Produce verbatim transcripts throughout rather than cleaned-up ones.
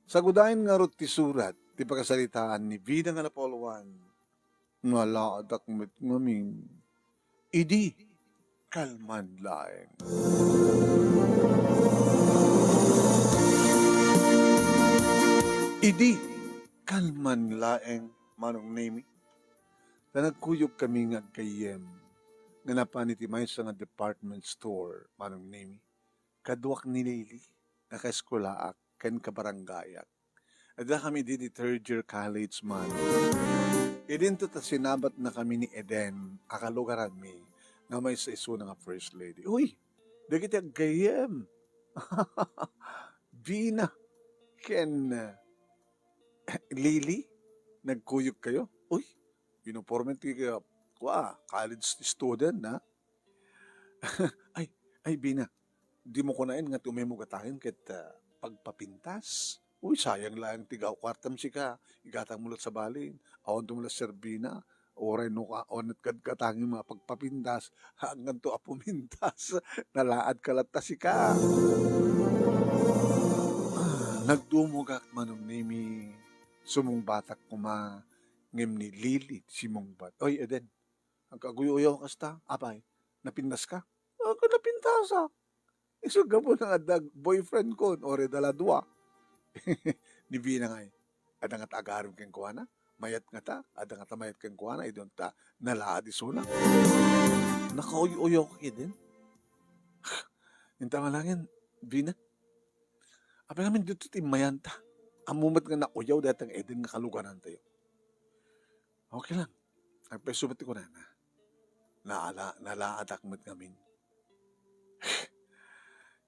Sagudayen ngarud ti surat ti pakasaritaan ni Vina nga napauloan, nalaadak met ngamin. Idi kalman laeng. Idi kalman laeng, Manong Nemi. Ta nagkuyog kami nga aggayyem nga napan iti maysa nga department store, Manong Nemi. Kaduak ni Lily nga kaeskulaak ken kabarangayak. Adda kami idi third year college man. Idinto ta sinabatna kami ni Eden a kalugaranmi nga maysa isuna nga first lady. Uy, dagiti aggayyem. Vina ken, uh, Lily, nagkuyog kayo? Uy, uniforme ti, uh, kua, college student, ha? Ay, ay, Vina, dimo kunaen nga ti umay mo gatangen ket, ah, pagpapintas? Uy, sayang laeng ti ga-, kuartam sika, igatang mo la't sabali. Awan to mo la't serbina, uray no ka-, awan la't gatgatangem a pagpapintas, haanganto a pumintas, nalaad ka latta sika. Ah, nagdumogak, Manong Nemi, sumungbatak koma, ngem ni Lily sumungbat. Oy, Eden, agkaguy-uyaw kasta, apay, napintaska? Agka napintasak. Isu gapu nga adda boyfriend ko, uray adda la dua. Ni Vina ngay, adda ngata agaram kenkuana, mayat ngata, adda ngata mayat kenkuana, idinto ta nalaad isuna. Nakauy-uyaw ka kadin. Inta nga laeng, Vina. Apay ngamin dito ti mayanta. Ammo met nga nauyaw dayta nga Eden nga kalugarantayo. Okay lang. Agpayso met ti kunana. Naala-, nalaadak met ngamin.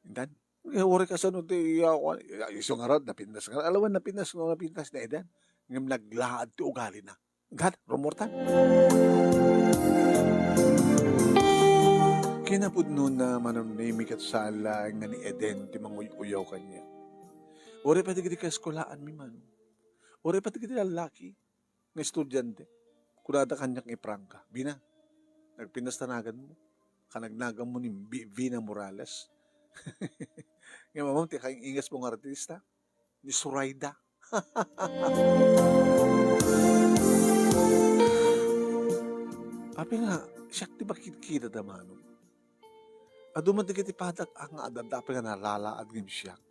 Intan, eh, uray kasano ti, ah, kuan, ah, isu ngarud, napintas nga, alawan napintas nga, napintas na Eden. Ngem naglaad ti ugalina. Intan, rumortan. Kinapudnona, Manong Nemi, ket saan laeng nga ni Eden ti manguy-uyaw kaniak. Uray pay dagiti kaeskulaanmi, Manong. Uray pay dagiti lallaki nga estudiante. Kunada kaniak nga iprangka, "Vina, nagpintas ta naganmo. Kanagnaganmo ni Vi-, Vina Morales." Ngem ammom ti kaing-ingasmo nga artista? Ni Zoraida. Apay nga, siak ti makitkita da, Manong. Adu man dagiti padak a nga adda, apay nga nalalaad ngem siak.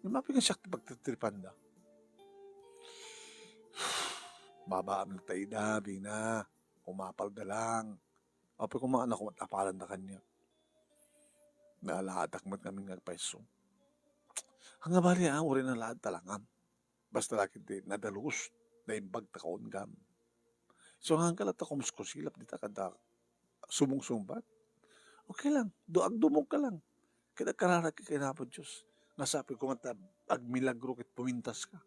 Ngem apay nga siak ti pagtritripanda? Babaam ta ida, Vina. Umapalda lang. Apay koma, naku, apalanda kaniak. Nalaadak met ngamin nga agpayso. Ania bali, ah, uray nalaad ta langam. Basta la ket ti nadalus, naimbag ta kaunggam. So, ngangka latta kumuskusilap dita kada sumungsungbat. Okay lang, do-, agdumog ka lang. Ket agkararag ka ken Apo Dios. Nga sapay ko nga ta agmilagro ket pumintas ka.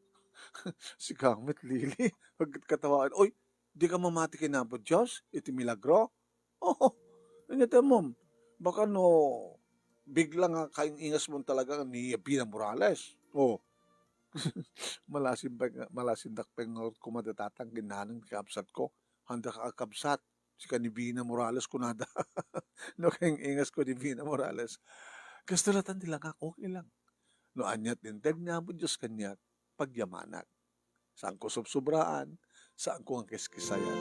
Sika met, Lily, pagkatawaan, "Oy, di ka mamati ken Apo Dios iti milagro?" Oh, ania ti ammom? Baka no bigla nga kaing-ingasmon talaga ni Vina Morales. Oh. Malasin pay nga, malasindak pay ngarud koma da tatang ken nanang ti kabsatko. Haanda ka a kabsat, sika ni Vina Morales kunada. No kaing-ingasko ni Vina Morales. Kastoy latta ti langak, okay lang. No ania ti integ ni Apo Dios kaniak, pagyamanak. Saanko subsubraan, saanko nga kiskisayan.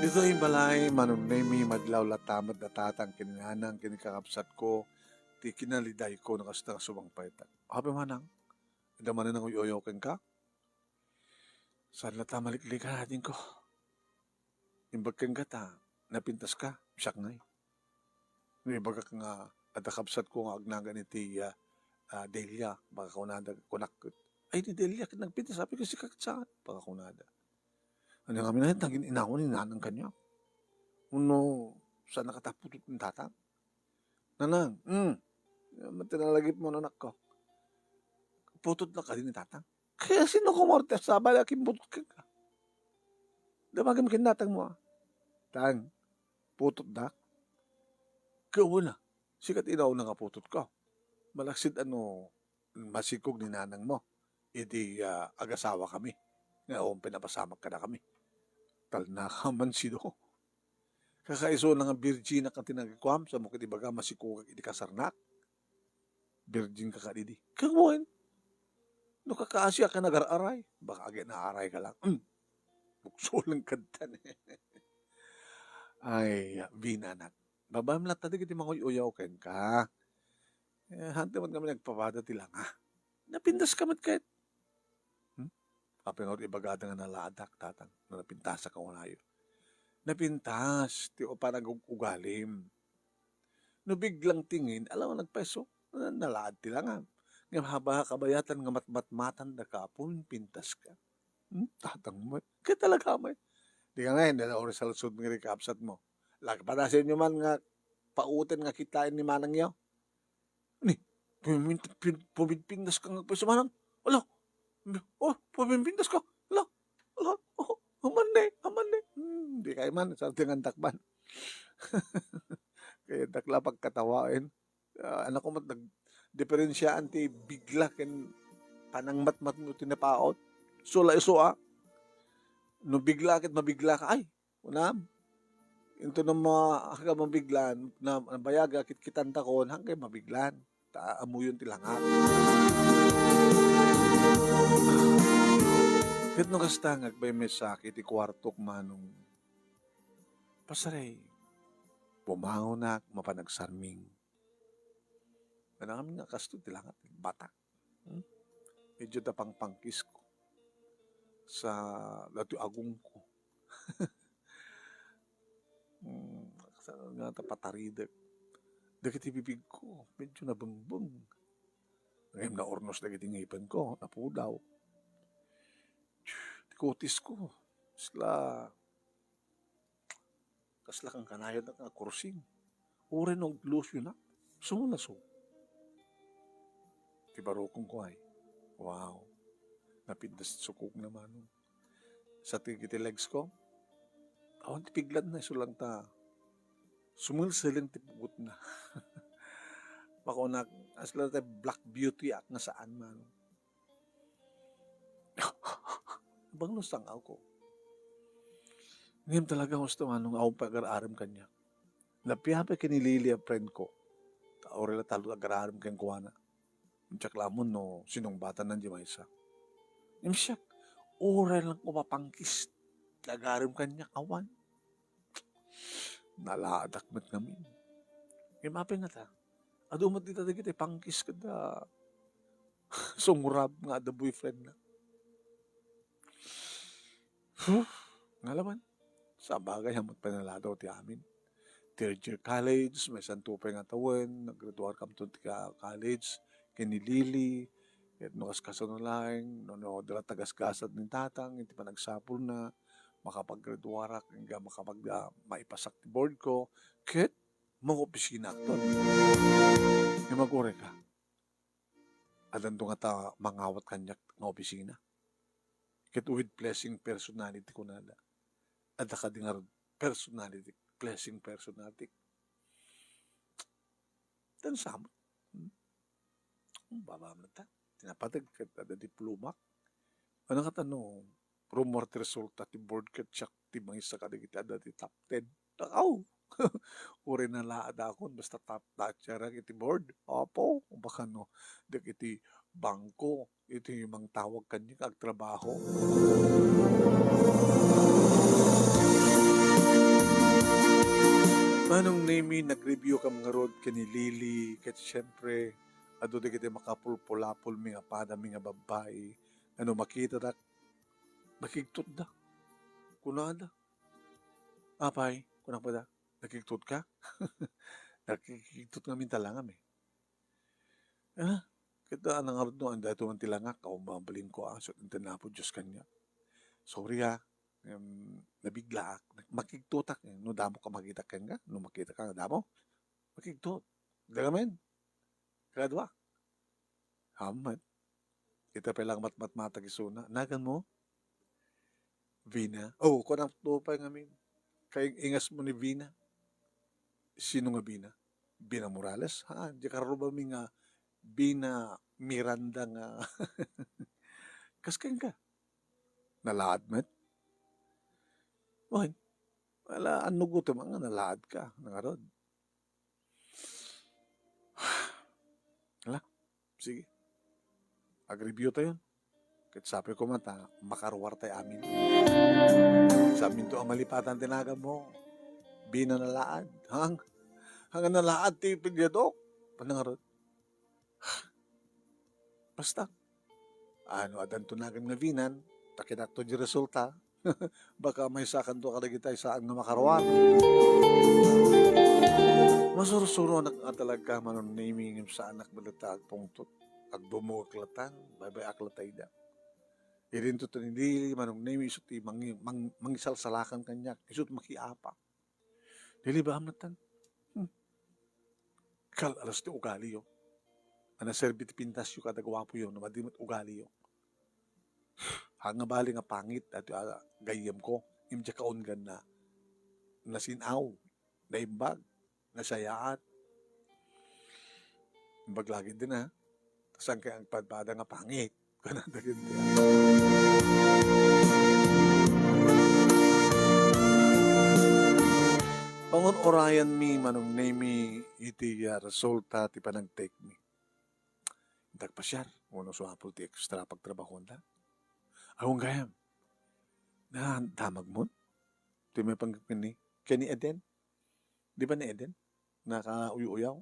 Ditoy balay, Manong Nemi, madlaw latta met da tatang ken ni nanang ken ni kakabsatko, ti kinalidayko no kasta nga sumangpaytak. Apay manang, adda manen nanguy-uyaw kenka? Saan latta maliklikan, adingko? Imbag kenka ta napintaska, siak ngay. No ibagak nga adda kabsatko nga agnagan iti, ah, ah, Delia, baka kunada, kunak ket, "Ay, ni Delia ket nagpintas, apay ket sika ket saan?" baka kunada. Ania ngamin a nagin-inawan ni nanang kaniak? Wenno, saan a kata putot ni tatang? "Nanang, hmm, matinalagipmo, anakko." Putotna kadi ni tatang. Kaya sino kumorte sa bali a kimputot kenka? Damagem ken natangmo, a. Tang, putotdak? Kawana, sika ti inauna nga putotko. Malaksid a no masikog ni nanangmo, idi, ah, agasawakami, nga awan pay napasamak kadakami. Talnaka man sido. Kakaisuna nga birjinak a tinagikuam, sa mo ket ibaga masikogak idi kasarnak? Virgin ka kadidi. Ket wen, no kakaasiak ken agar-aray, baka agay naaray ka lang. Hmm. Bukso lang kadtan. Ay, Vina, anak. Babaem latta dagiti manguy-uyaw kenka. Eh, hantay met kami nagpapada ti langa. Napintas ka met ket. Hmm? Apay nga ibagada nga nalaadak, tatang, no napintasak a unayo. Napintas ti panagug-ugalim. No biglang tingin, alam mo, nagpaiso, na-, nalaad ti langam. Ngem haba kabayatan nga matmatmatan da ka, apo, pintas ka. Hmm? Tatang met. Kaya talaga met. Di ka ngayon, dala oras sa lusod nga rin kaabsat mo. Lagpadasin nyo man nga pauten nga kitain ni manang yo. Ni, pumint-, pin-, pumintpintas ka nga pwesto, manang. Ala, oh, pumintpintas ka. Ala, ala, oh, aman ne, aman ne. Hmm, di kay man, sa tingandak man. Kaya dakla pagkatawain. Ah, anak ko mat-, nagdiferensyaan ti bigla ken panangmatmat mo ti napaot. Sula isu, ah. No bigla ket mabigla ka, ay, kunam. Into no ma-, aga mabiglan, na, nabayaga, kitkitan takon, hanggang mabiglan. Ta amuyon ti langak. Ket no kasta nga agbaymaysak iti kuartok, manong, pasarey, pumangonak, mapanagsarming. Anak, nga kasto ti langak, batak. Hmm? Medyo da pangpangkisko sa datoy agongko. Hmm, sa nga ta pataridek. Dagiti bibigko, medyo nabengbeng. Ngem naurnos dagiti ngipenko, napudaw. Ti kutisko, sla Kasla kankanayon nga kursing. Uray no aglusionak, sumulaso. Ti barukongko ay, wow, napintas ti sukogna, manong. Sa ti, ti legs ko, awan ti piglanna, isu lang ta sumelseleng ti pugotna. Makunak, asla ti black beauty ak nga saan, manong. Banglo sang-awko. Ngem talaga, husto nga nung awan pay agar-arem kaniak. Napiapay ken ni Lily a friend ko. Ta uray la tallo agar-arem kenkuana. Diak la ammo no sinungbatan na di maysa. Ngem siak, uray lang ko mapangkis ti agarem kaniak, awan. Nalaadak met ngamin. Ngem apay ngata, adu met dita dagiti pangkis kada sumurab nga adda boyfriend na. Huh, nga laman. Sabagay, ammo't panaladaw ti amin. Third year college, maysa pay nga tawen, naggraduar kamton ti ka-, college, ken ni Lily, ket no kas-, kasano laeng, no, no, dala tagasgasat ni tatang, iti panagsapulna, makapaggraduarak, nga makapag-, ah, maipasak ti board ko, ket mangopisina akton. Nga magureka. Addanto ngata mangawat kaniak nga opisina. Ket with pleasing personality kunada. Adda kadi ngarud personality, pleasing personality. Tan samot. Hmm? Ang baba man ta. Tinapatag ket adda diplomak. Ano ka tano? Rumor ti resulta ti board ket siak ti maysa kadagiti adda ti top ten. Aw! Uray nalaadakon basta top notcher iti board. Apo, baka no, dagiti bangko, iti mangtawag kaniak agtrabaho. Manong Nemy, nag-review kam ngarud ken ni Lily, ket siyempre, adu dagiti makapulpulapolmi nga padami nga babbai, ano makitadak, nakigtotda. Kunada. Apay, kunak pada, nakigtot ka? Nakigtot ngamin ta langam eh. Ah, kita nangarud no, anda ito man ti langak, ako mabalin ko, ah, so, intan na po Diyos kanya. Sorry ah, em, nabiglaak, makigtotak, eh, no damo ka makita ka nga, no makita ka nga damo, makigtot. Dagamin. Kadua. Hamet. Ita pay lang matmatmatag isuna. Nagan mo? Vina. Oh, kunam to pay ngamin. Kay ingas mo ni Vina. Sino nga Vina? Vina Morales? Ha? Di karuba mi nga Vina Miranda nga. Kas ken ka? Nalaad met? Wen, wala, annugotem nga nalaad ka. Nangarod. Hala, Sige. Agreview tayon. Ket sapay koma ta makaruar tay amin. Saminto a malipatan ti naganmo. Binan a laad. Hang? Hang a laad ti piliadok. Panangarot. Basta, ano, addanto nagan nga binan, ta kinakto di resulta. Baka maysakanto kadagiti saan nga makaruar. Masursuronak nga talaga, Manong Nemy, ngem saanak met latta agpungtot. Agdumogak latta, baybay-ak latta ida. Idinto ti ni Lily, Manong Nemy, isu ti mangi-, mang-, mangisalsalakan kaniak, isu ti makiapa. Lily, baka met tan. Hmm. Kal-alas ti ugaliyo. A naserbi ti pintasyo kada guapoyo, no madi met ugaliyo. Haan nga bali nga pangit, daytoy a gayyemko. Ngem diak kaungganna. Nasin-aw, naimbag, nasayaat. Imbag lagi dina. Saan kay agpadpada nga pangit? Kuna dagiti. Pangun-urayanmi, Manong Nemy, iti, ah, resulta ti panagtekmi. Intak pasiar, wenno sumapulo ti extra pagtrabahoanda. Awan gayam. Na, damagmon? Ti may panggap ni, ken ni Eden? Di ba ni Eden? Nakauy-uyaw?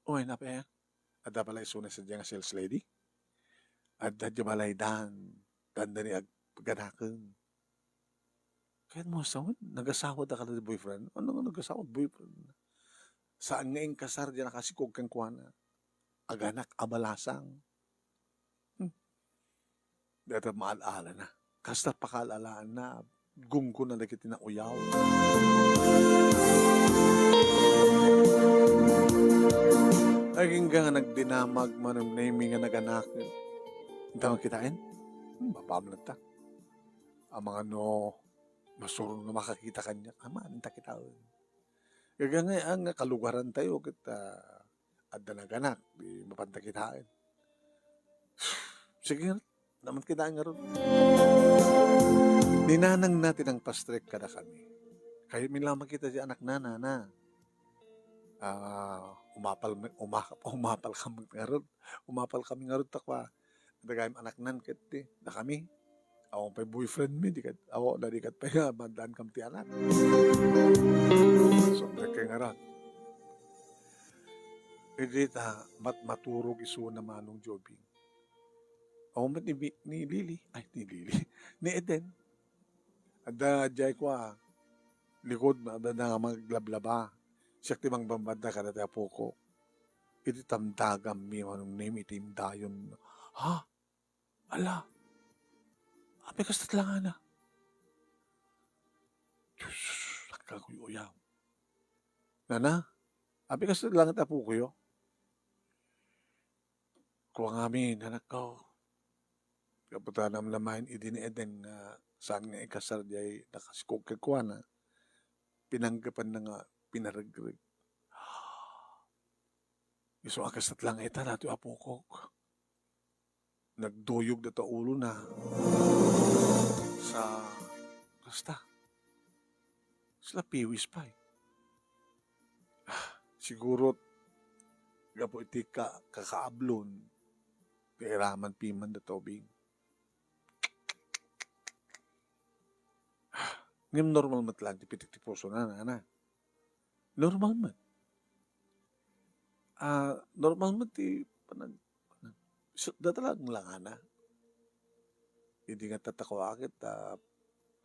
Oy, napay, adda pala isuna sadiay nga sales lady? Adda diay balaydan, tanda ni ag-, aganaken. Kayatmo a sawen, nagasawa da kada boyfriend? Ano nga nagasawa, boyfriend? Saan nga inkasar diay nakasikog kenkuana? Aganak a balasang. Hmm. Dayta maal-alana. Kasta pakaal-alaanna, gunggona dagiti nauyaw. Agingga nga nagdinamag, Manong Nemy, nga naganaken. Inta nga kitaen? Hmm, mapamlatta. Amangan no, masuro no makakita kaniak. Aman, inta kitaen. Gagangay nga kalugarantayo ket, ah, adda naganak, di mapanta kitaen. Sige, naman kitaen ngarud. Ni nanangna ti nangpastrek kadakami. Kayatmi la makita ti anakna, nana. Ah, umapal, uma-, umapal kami ngarud. Umapal kami ngarud ta kua, dagayam anaknan ket ti, dakami. Awan pay boyfriend mi, di ket, awan, di ket pay, ah, maddaan kam ti anak. So, nagkay ngarud. Idi ta, mat-, maturog isuna Manong Jobing. Awan met ni Bi-, ni Lily, ay, ni Lily, ni Eden. Adda, diay kua, likod, adda nga maglablaba. Siak ti mangbambanda kadati apokok. Idi tamdagammi, Manong Nemy, iti imdayon. Ha? Ala? Apay kasta ti langana? Diyos, nagkaguy-uyaw. Nana, apay kasta ti langana ti apokoyo? Kua ngamin, anakko. Gapu ta namnamaen idi ni Eden nga saan nga ikasar diay nakasikog kenkuana, pinanggapanna nga pinaregreg. Isu a kasta ti langana ita, daytoy apokok. Nagduyog dayta ulona. Sa, basta. Sila piwis pay. Ah, siguro, gapu iti ka-, kakaablon, kairaman piman da tubig. Ah, ngem normal met lang ti pitik ti puso na, na, na. Normal met. Ah, normal met ti panag-, panag-, so, dayta lang langana. Idi nga tatakwa ket, ah,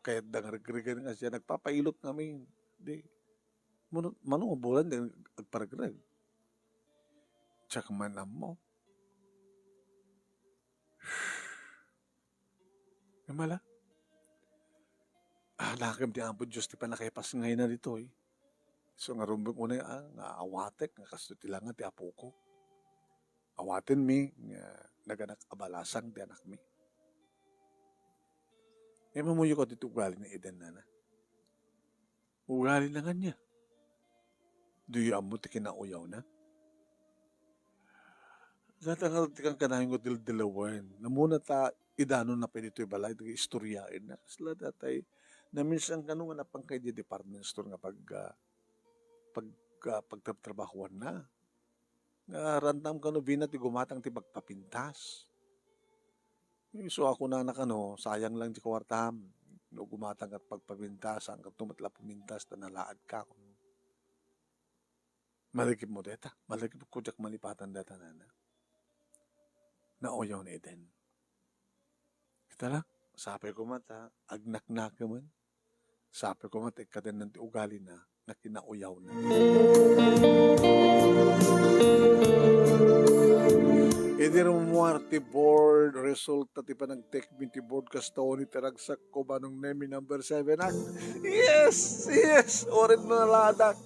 kayatda nga regregan nga siya, nagpapailot ngamin. Di, mano, mano nga bulan, di agparegreg. Tsaka man ammo. Namala? Ah, nakem ti Apo Dios ti pannakaipas nga ina ditoy. So, nga rumbeng unay, ah, nga awatek, nga kastoy ti langa ti apoko. Awatenmi, nga naganak a balasang ti anakmi. Imamuyok ditoy ugali ni Eden, nana. Ugali na nga niya. Diyo ammo ti kinauyawna? Dayta nga ti kankanayon nga dildelawen. Namuna ta idanon na pay ditoy balay, dagiti istoryaenna. Kasla datay, naminsan kano nga napan kay di department store nga pag, ah, pag, ah, pagtrabtrabahoanna. nga rantnam kano Vina ti gumatang ti pagpapintas. Isu a kunana kano, sayang lang ti kuartam. No gumatang ket pagpapintas, saan kato met la pumintas ta nalaadka. Malagipmo dayta, malagipko diak malipatan dayta nana. Nauyaw ni Eden. Kita la, sapay koma ta agnaknakemen. Sapay koma ta ikkatennan ti ugalina nga kinauyawna. Idi rummuar ti board, resulta ti panagtekmi ti board, kasta unay ti ragsakko, Manong Nemi, number seven ak. Yes! Yes! Uray no nalaadak.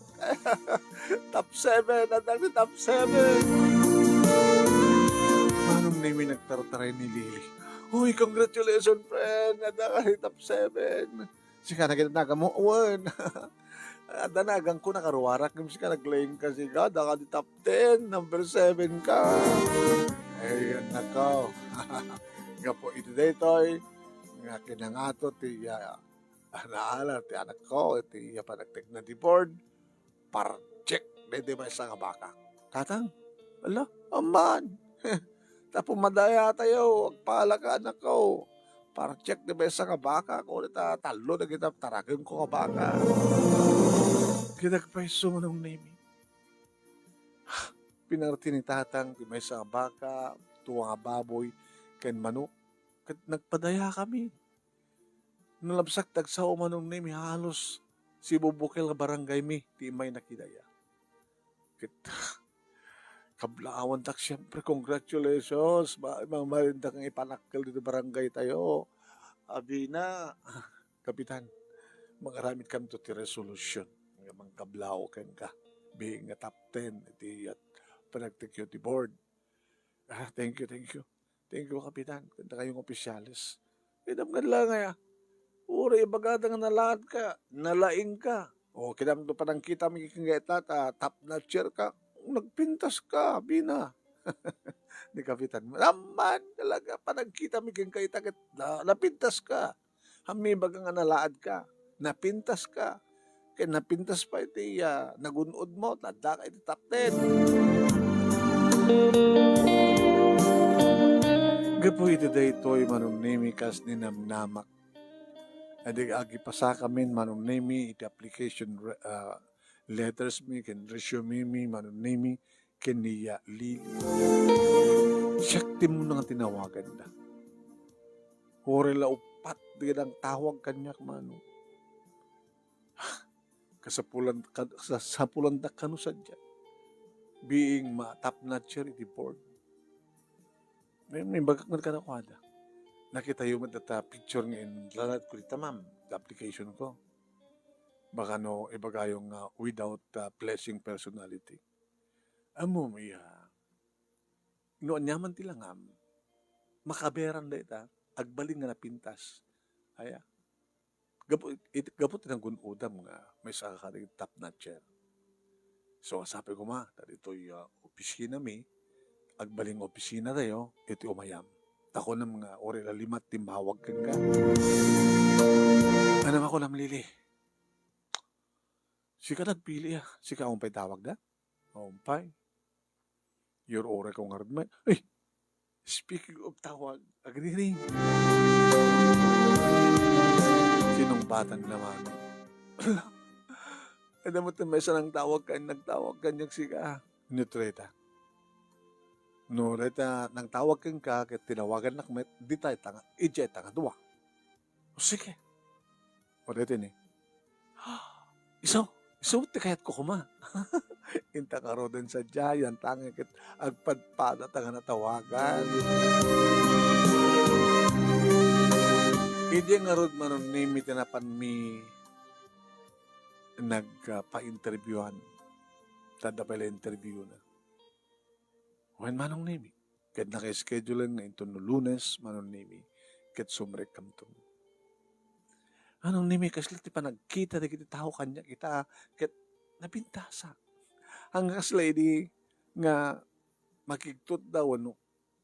Top seven, adda ti top seven. Manong Nemi, nagtartaray ni Lily. Uy, congratulations, friend. Adda ka ti top seven. Sika na kidanagan mo? Wen. Adda naganko, nakaruarak, ngem sika naglaing ka, sika, adda ka ti top ten, number seven ka. Ay, nako. Gapu iti daytoy, nga kinangato ti, ah, naala ti anakko, iti, ah, panagtekna ti board. Parjek daydi maysa nga baka. Tatang, ala, amman. Ta pumadaya tayo, agpalaka, anakko. Parjek ti maysa nga baka, kuno ta tallo dagiti tarakenko nga baka. Ket agpayso, Manong Nemi. Pinarti ni Tatang ti maysa nga baka, tua nga baboy, ken manok. Ket nagpadayakami. Nalabsak ti agsao, Manong Nemi, halos sibubukel nga barangaymi ti immay nakidaya. Ket kablaawantak, siempre, congratulations. Ma-, mamalindak nga ipanakkel ditoy barangay tayo. Abi na, Kapitan, mangaramidkamto ti resolution nga mangkablao kenka. Being nga top ten iti at panagtekyo ti board. Ah, thank you, thank you. Thank you, Kapitan. Ken dakayo nga opisyales. Kidam ket la nga, uray ibagada nga nalaadka, nalaingka. O, kidamto panagkitami ken ita ta top notcher ka. Nagpintas ka, abi na. Ni Kapitan, amman talaga, panagkitami ken ita ket na-, napintas ka. Ammom ibaga nga nalaadka, napintas ka. Ken napintas pay ti, ah, nagun-odmo, ta adda ka iti top ten. Gapu iti daytoy, Manong Nemi, kas ninamnamak, idi agipasakamin, Manong Nemi, iti application re-, ah, letters mi, ken resume mi, Manong Nemi, ken ni Lily. Siak ti umuna nga tinawaganda. Uray la uppat ti nangtawag kaniak, Mano. Kasapulan-, ka-, sa-, sapulandak kano sadiay. Being ma-, top notcher iti board. May, may bagak met kadakuada. Nakitayo met data picture nga inlanadko dita, ma'am, the application ko. Baka no, ibagayo nga without, ah, pleasing personality. Ammom, iya. No aniaman ti langam, makaberan dayta, agbalin nga napintas. Aya. Gapu-, it-, gapu ti nagun-odam nga maysa ka kadi top notcher. So, sabi ko, "Ma, ta ditoy, ah, opisina mi, agbalin nga opisina tayo, iti umayam. Ta kunam nga, uray la lima ti mawag kenka." Ano, ma, kunam, Lily? Sika nagpili, ah. Sika ang pay tawag da? Umpay. Your aura ko ngarud met. Ay! Speaking of tawag, agriring. Sinungbatan naman. Ay, damot na may isa nangtawag ka, nagtawag kaniak sika. Ni Treta. No, dayta, nangtawag kenka, ket tinawagannak met, dita ita nga, idiay ita nga dua. O, sige. O, dayta ni. Isu, isu ti kayatko koma. Inta ngaruden sadiay, yantangay ket agpadpadata nga natawagan. Idi ngarud, Manong Nemi, ti napanmi nagpa-interviewan. Ta adda pay la interview na. Wen, Manong Nemi, ket naka-schedule nga inton no Lunes, Manong Nemi, ket sumrekkamto. Manong Nemi, kasla ti panagkita dagiti tao kaniak ita, ket napintasak. Haan nga kasla idi nga makigtutda wenno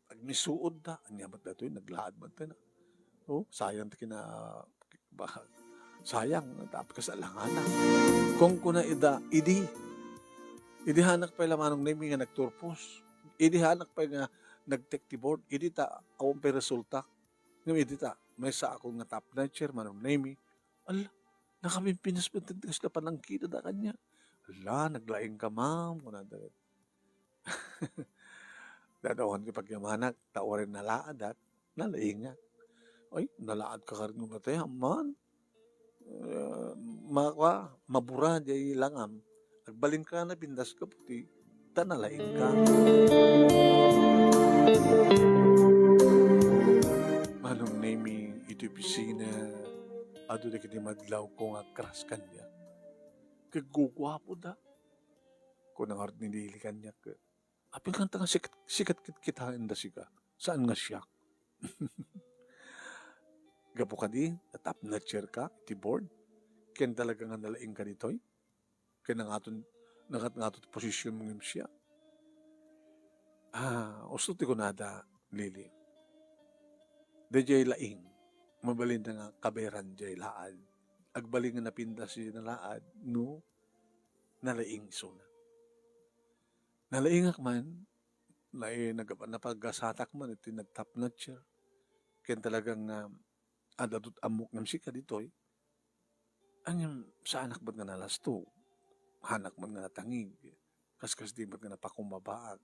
agmisuodda, ania met daytoy, naglaad man tayo na. Oh, sayang ti kina-, ba, sayang, tapos kasalangana. Kunkuna ida, idi, Idi hanak pay la Manong Nemi nga nagturpos. Idi hanak pay nga nag-take the board. Idi ta, awan pay resulta. Ngem idi ta, maysa ako nga top notcher, Manong Nemi. Ala, nakapimpinas met ti kasla panangkitada kaniak. Ala, naglaing ka, ma'am, kunada. Dadawan ti pagyamanak, ta uray nalaadak, nalaingak. Ay, nalaadka kari no natay, amman. Eh, makua, mabura diay langam. Agbalinka napintas ka puti, ta nalaingka. Manong Nemi, iti opisina, adu dagiti madlawko nga agkras kaniak. Ket guguapoda. Kuna ngarud ni Lily kaniak, "Apay kanta nga sikat, sikat ket kitaenda sika, saan nga siak?" Gapu kadi, natapnatcher ka iti board, ken talaga nga nalaing ka ditoy, ken nangaton, nangat-ngato ti posisyon mo ngem siak. Ah, usto ti kunada, Lily. Daydiay laing, mabalin na nga kaberan diay laad. Agbalin nga napintas diay nalaad, no? Nalaing isuna. Nalaingak man, nai-, nag-, napagasatak man iti nagtapnatcher. Ken talagang, ah, ad-adut ammok ngem sika ditoy. Ngem saanak met nga nalastog. Hanak met nga natangig. Kaskasdi met nga napakumbabaak.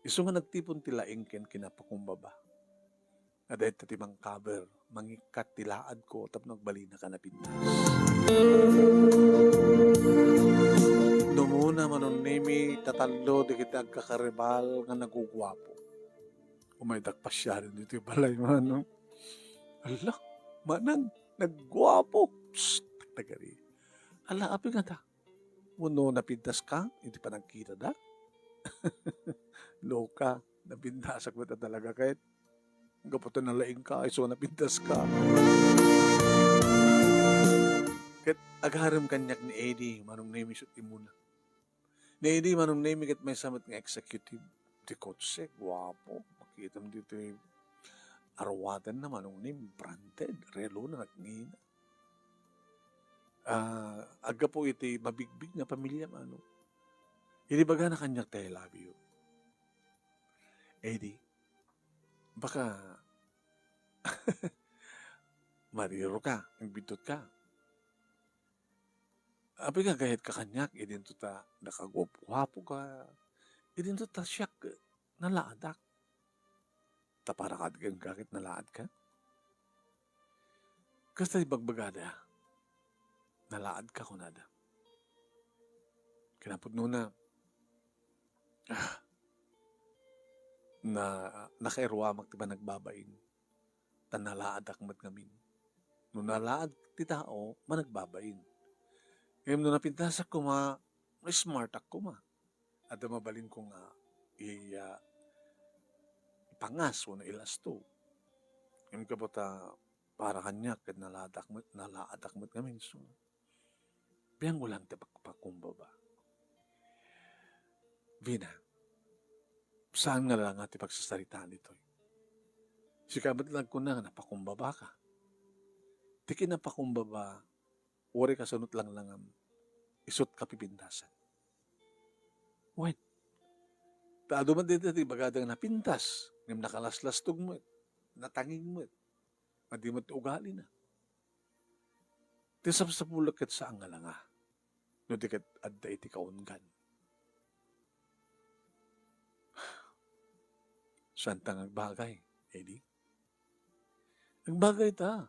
Isu nga nagtipon ti laing ken kinapakumbaba. Nga dayta ti mangkaber, mangikkat ti laadko tapno agbalinaka napintas. Numuna Manong Nemi, tatallo dagiti agkakaribal nga naguguapo. Umaydak pasiaren ditoy balay, Manong. Ala, Manang, nagguapo. Psst, nagari. Ala, apay ngata? Wenno napintas ka iti panagkitada? Loka, napintasak met a talaga ket. Gapu ta nalaing ka, isu a napintas ka. Ket agarem kaniak ni Eddie, Manong Nemi, isu ti immuna. Ni Eddie, Manong Nemi, ket maysa met nga executive ti kotse, guapo. Makitam ditoy aruatenna, Manong Nemi, branded, relona, nagngina. Ah, aggapu iti mabigbig nga pamilya, Manong. Idi bagana kaniak ti I love you. Eddie, baka mariro ka, agbiddut ka. Apay nga gayat ka kaniak, idinto ta nakaguap-guapo ka, idinto ta siak nalaadak. Ta para kad-, ken ka ket nalaad ka? Kasta ti bagbagada, nalaad ka, kunada. Kinapudnona, ah, na, nakairuamak ti panagbabain. Ta nalaadak met ngamin. No nalaad ti tao, managbabain. Ngem no napintasak koma, smartak koma. Adda mabalinko nga iya ipangas wenno ilasto. Ngem gapu ta para kaniak ket nalaadak met, nalaadak met ngamin. So, biangko lang ti pagpakumbaba. Vina, saan nga langa ti pagsasaritaan ditoy? Sika met lang kuna nga napakumbaba ka. Ti kinapakumbaba, uray kasunot langlangam, isut kapipintasan. Wen, ta adu met dayta ti bagada nga napintas, ngem nakalaslastog met, natangig met, madi met ti ugalina. Ti sapsapulek ket saan nga langa, no di ket adda iti kaunggan. Saan ta nga agbagay, Eddie? Agbagay ta.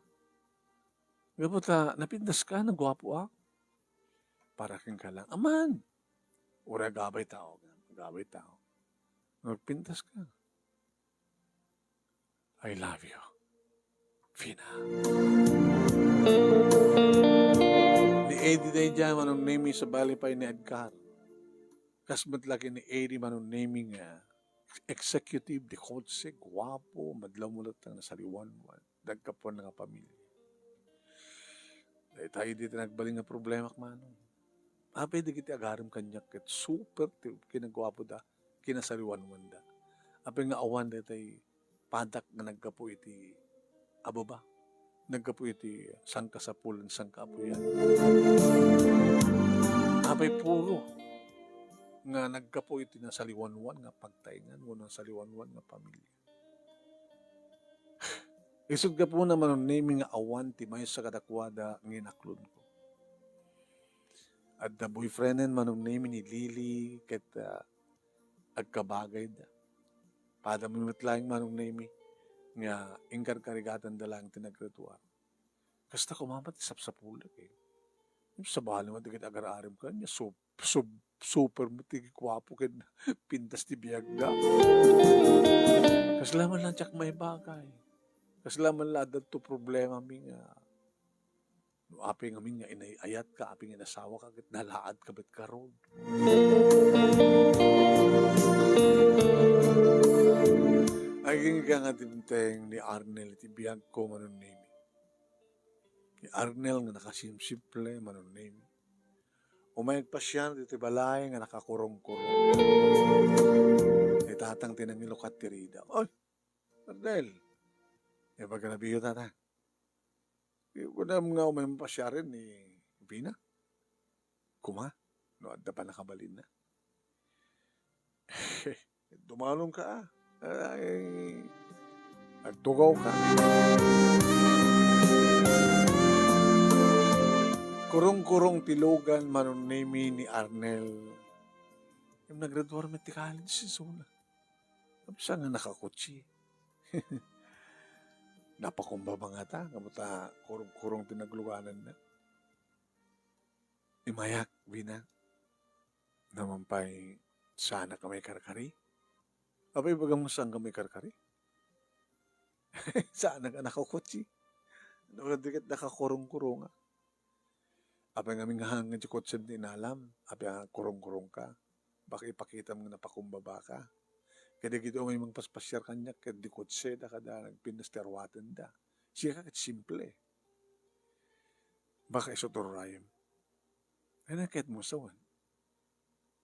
Gapu ta napintas ka, naguapo a. Para kenka lang. Aman! Uray agabay tao. Agabay tao. Nagpintas ka. I love you, Vina. Ni Eddie daydiay, Manong Nemi, sabali pay ni Edgar. Kas met la ken ni Eddie, Manong Nemi, nga executive di kotse, guapo, madlaw mo latta nga nasaliwanwan, nagkapuan nga pamilya. Dayta idi ti nagbalin nga problema, Manong. Apay dagiti agarem kaniak ket super ti kinaguapoda, kinasaliwanwanda. Apay nga awan daytay padak nga naggapu iti ababa, naggapu iti sankasapulan, sankaapuyan. Apay puro nga naggapu iti nasaliwanwan nga pagtaengan wenno nasaliwanwan nga pamilya. Isut' gapuna, Manong Nemi, nga awan ti maysa kadakuada nga inaklonko. Adda boyfrienden, Manong Nemi, ni Lily ket, ah, agkabagayda. Padami met laeng, Manong Nemi, nga inkarkarigatanda laeng ti nagretuar. Kasta koma met ti sapsapulek, eh. Sabali met dagiti agar-aramidka, ania, sup-, sup-, super met ti guapo ken pintas ti biagda. Kasla man la diak maibagay. Kasla man la adda to problemami nga no apay ngamin nga inay-ayatka, apay nga inasawaka, ket nalaadka met garud. Agingga nga dimteng ni Arnel iti biagko, Manong Nemi. Ni Arnel nga nakasimsimple, Manong Nemi. Umay agpasiar iti balay nga nakakurong-kurong. Ni tatang ti nangilukat ti rida. Oy, Arnel, ibaga na biyo, tata. Kunam nga umay mapasiaren ni Vina. Kuma, no adda pannakabalinna. Dumalongka, a. Ay, agtugawka. Kurong-kurong ti lugan, Manong Nemi, ni Arnel. Ngem naggraduar met ti college isuna. Apsan nga nakakotse. Napakumbaba ngata, ngem ta kurong-kurong ti naglugananna. Imayak, Vina. Naman pay, saanak a maikarkari? Apay ibagam nga saanka maikarkari? Saanak a nakakotse. No, di ket nakakurong-kurong a. Apay ngamin nga hangin ti kotsem ti inalam, apay a kurong-kurongka. Baka ipakitam nga napakumbabaka. Kadagiti umay mangpaspasiar kaniak, ket di kotseda, kada nagpintas ti aruatenda. Sika ket simple. Baka isu ti urayem. Ay, nakayatmo sa wen.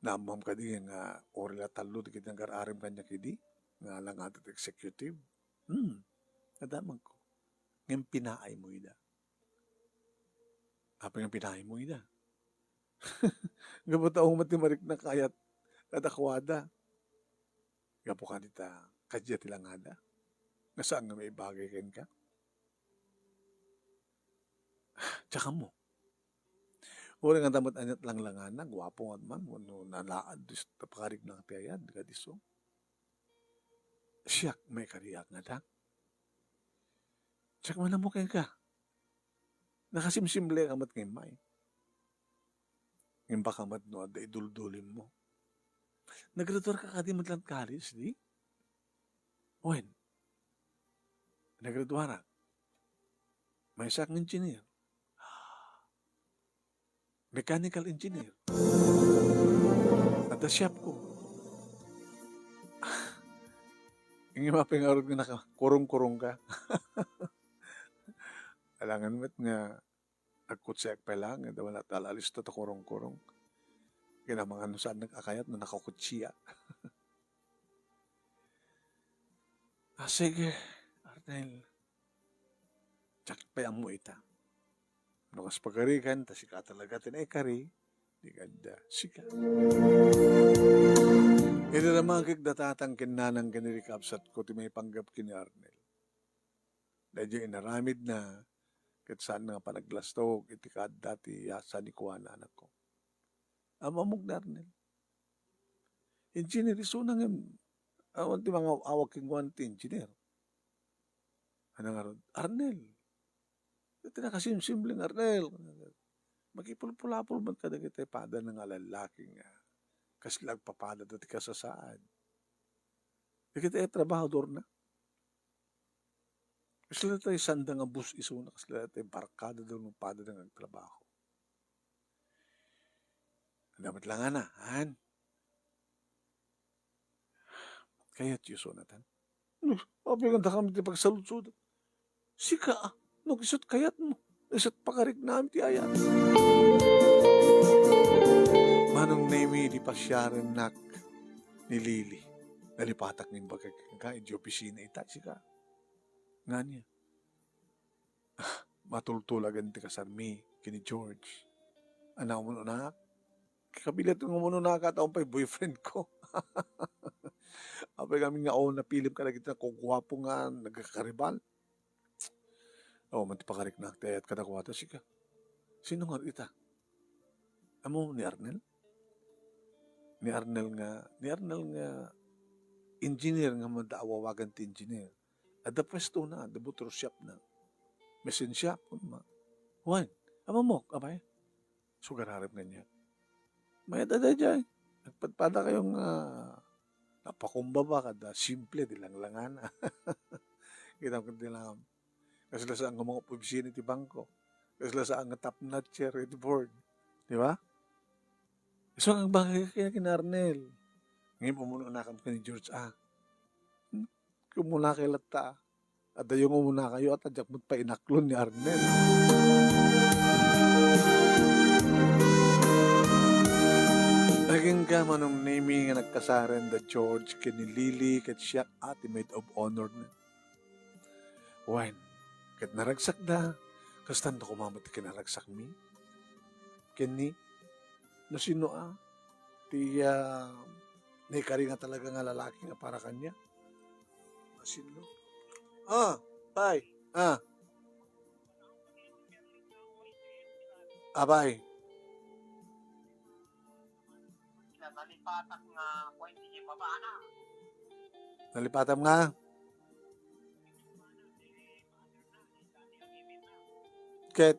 Naammom kadi nga uray la tallo dagiti nagar-aram kaniak idi, nga langada ti executive? Hmm, nadamagko. Ngem pinaaymo ida. Apay nga pinaaymo ida? Gapu ta met ti marikna kayat kadakuada. Gapu kadi ta kadia ti langada. Nga saan nga maibagay kenka? Diak ammo. Uray nga damat aniat langlangana, guapo nga man, wenno nalaad, dis-, ta pakarikna ti ayat, kadi isu. Siak, maikariak ngata. Diak man ammo kenka. Nakasimsimleka met nga immay. Ngem baka met no adda iduldulimmo. Naggraduarka kadi met laeng college, di? Wen. Naggraduarak. Maysak nga engineer. Mechanical engineer. Adda shop ko. Ngem apay ngarud nga nakakurong-kurongka? Alangan met nga agkutsiak pay laeng, ket awan la ta alista ta kurong-kurong. Kinamangan no saannak a kayat no nakakutsiak. Ah, sige, Arnel. Diak pay ammo ita. No kas pagarigan, ta sika talaga ti naikari, di kadda sika. Iraramagek da tatang ken nanang ken idi kabsatko ti maipanggep ken ni Arnel. Daydiay inaramidna, ket saan nga panaglastok iti kaadda ti sanikuana, anakko. Am-ammok ni Arnel. Engineer isuna ngem, awan ti mangaw-awag kenkuana ti engineer. Ania ngarud, Arnel. Iti nakasimsimleng Arnel. Makipulpulapol man kadagiti padana nga lallaki nga kasla agpapadada ti kasasaad. Dagiti trabahadorna. Kasla tay sanda nga bus isuna, kasla tay barkada da no pada da nga agtrabaho. Dapat lang ana, han? Kayat yu sunatan? Apay nga dakami ti pagsaludsod? Sika, ah, no isut kayatmo, isut pakarik namin ti ayat. Manong Nemi, di pasiarennak ni Lily. Nalipatak nga imbagak kenka, iti opisina ita, sika. Ngania? Ah, matultulagen ti kasarmi ken ni George. Ania man, anak? Kabilat nga umuna ka, ta umpay boyfriend ko. Apay kami nga, o, napilem kadagiti nakuguapo nga nagkakaribal. O, man ti pakariknak, ti ayat kadakuada, sika. Sino nga ita? Amo ni Arnel? Ni Arnel nga, ni Arnel nga engineer nga mada awawagan ti engineer. Adda puesto na, adda motor shop na. Machine shop, kun ma. Wen, amamok, abay. Sugararem kaniak. Mayat a daydiay. Nagpadpada kayo nga napakumbaba kada simple, di langlangana. Kita ko di lang. Kasla saan nga mga opisina iti bangko. Kasla saan nga top notcher iti board. Di ba? So, ang bagay kaya kina Arnel. Ngayon, umuno na kami ni George, ah. Hmm? Kumuna kayo latta, ah. Adayo nga umuna kayo at adyak met painaklon ni Arnel. Agingga Manong Nemi nga nagkasaren da George ken ni Lily ket siak a ti maid of honor na. Wen, ket naragsakda, kastan da koma met ti kinaragsakmi. Ken ni, no sino a, ti, ah, naikari nga talaga nga lalaki nga para kanya. Asinlo. Ah, pay. Ah. Abay. Nalipatak nga, kuwan, di babana. Nalipatam nga. Ket,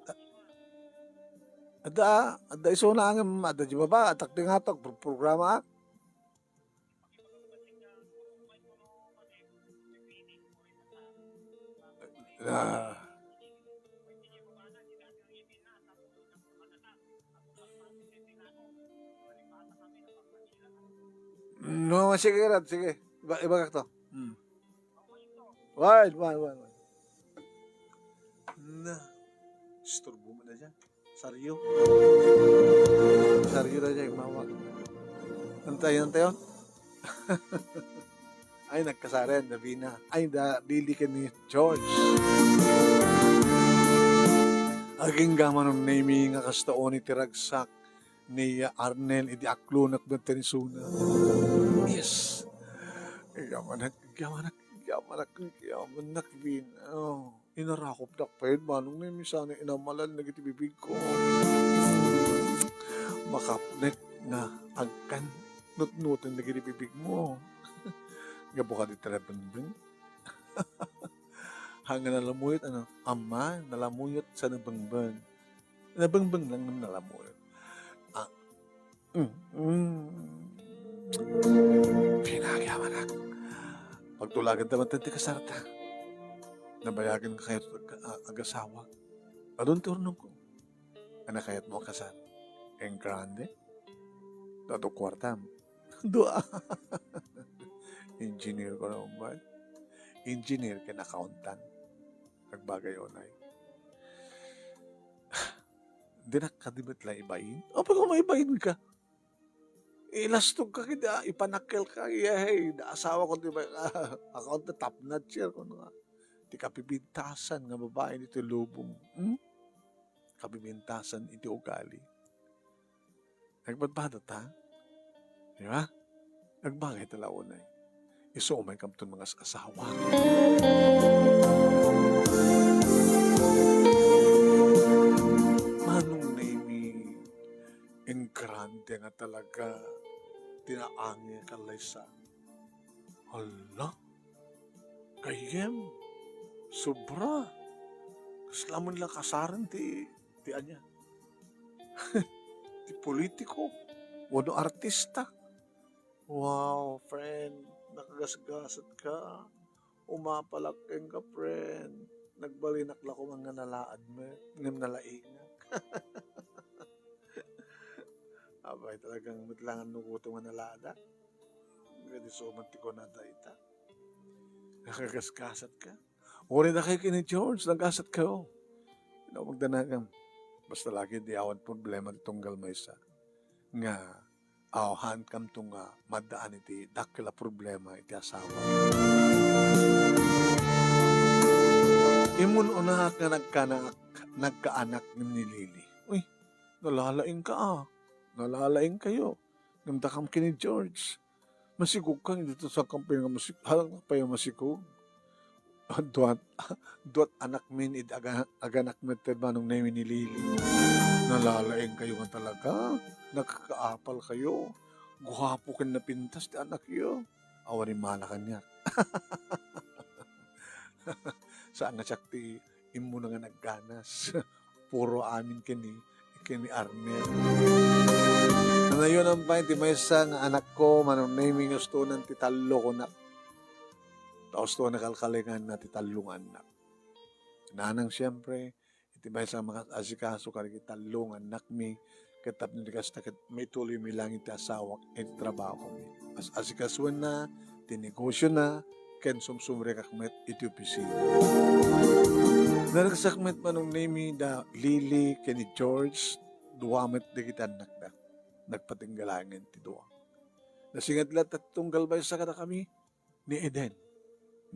adda, adda isuna ngem, adda di baba, atak di nga to, pro-, programa. Ah. No, sige, Rad, sige. Iba, iba ka to. Hmm. Wait, wait, wait, wait. Na. Istorbo mo na dyan. Saryo. Saryo na dyan, mama. Antay, antay, oh. Ay, nagkasaren, Davina. Ay, da, Lily ken ni George. Agingga Manong Nemi nga kasta oni ti ragsak ni Arnel idi aklonak met ti isuna. Yes. Yamanak, yamanak, yamanak, yamanak, Vin. Oh, inarakopdak pay, Manong Nemi, sana inamalan dagiti bibigko. Makapnek nga agkan nutnuten dagiti bibigmo. Gapu kadi ta nabengbeng. Hanga nalamuyot, ano? Amma, nalamuyot sa nabengbeng. Nabengbeng lang nga nalamuyot. Ah, mm, mm. Pinagyaman ak. Pagtulagan ta man ti kasarta. Nabayagan ka kayo ag-, a-, agasawa. Adun ti urnong ko. Anak kayat mo kasar. En grande. Tato kuartam. Dua. Engineer ko na umay. Engineer ken accountant. Agbagay unay. Dinak kadi met la ibain? Apay ko maibain ka? Ilastog ka kida, ipanakkel ka, yehey, da asawa ko, di ba, account na top notcher, kuno nga. Ti kapibintasan nga babae dito lubong. Hmm? Kapibintasan iti ugali. Nagbadbada ta? Di ba? Nagbagay ta la unay. Isu umay kamton mga as-asawa. Manong Nemi, engrande nga talaga ti naangay ka, Liza. Hala, gayyem, sobra. Kasla man la kasaren ti, ti ania? Ti politiko, wenno artista. Wow, friend, nakagasgasat ka. Umapalak kenka, friend. Nagbalinak la koma nga nalaad met, ngem nalaingak. Apay, talagang met la nga nugutom nga nalaada. Nga di suman ti kunada ita. Nakagasgasat ka. Uri na kayo kini George, nagasat kayo. Ino, magdanagam. Basta lagi di awan problema ti tunggal maysa. Nga, aw, haan kamto nga maddaan iti dakkel a problema iti asawa. Immun-unaak nga nagkanak-, nagkaanak ni Lily. Uy, nalalaing ka, ah. Nalalaing kayo. Ngem dakam ken ni George. Masikog ka, dito sa kampi nga masik-, halang pay masikog. Duat, duat anakmin idi aga-, aganak met ti Manong Nemi ni Lily. Nalalaing kayo nga talaga. Nagkakaapal kayo. Guwapo ken napintas ti anakyo. Awan ni mana kaniak. Saan nga siak ti immuna nga nagganas. Puro amin ken ni, ken ni Arnel. Nanayonan pay ti maysa nga anakko, Manong Nemi, nga ustonan ti tallo kunak. Ta usto nga nakalkalinganna ti tallo nga annak. Nanang, siempre, iti maysa nga makaasikaso kadagiti tallo nga annakmi, ket tapno di kasta, ket maituloymi laeng ti asawak iti trabahomi. As-asikasuenna ti negosiona, ken sumsumrekak met iti opisina. Naragsak met, Manong Nemi, da Lily ken ni George, dua met dagiti annakda. Nagpatingga laengen ti dua. Nasingadla ti tunggal maysa kadakami ni Eden.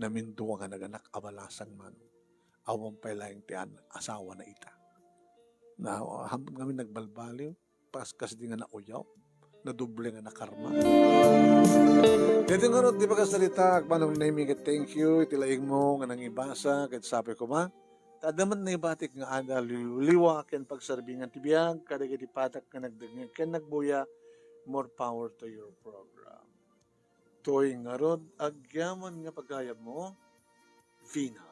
Namindua nga naganak a balasang, Manong. Awan pay laeng ti an-, asawana ita. Na, hampet ngamin nagbalbaliw, pas-, kasdi nga nauyaw, nadoble nga nakarma. Daytoy ngarud ti pakasaritaak, Manong Nemi, ket thank you iti laingmo nga nangibasa, ket sapay koma, ta adda met naibatik nga adda liwliwa ken pagserbingan ti biag kadagiti patak nga nagdengngeg ken nagbuya. More power to your program. Toy ngarud, agyaman nga pagayammo, Vina.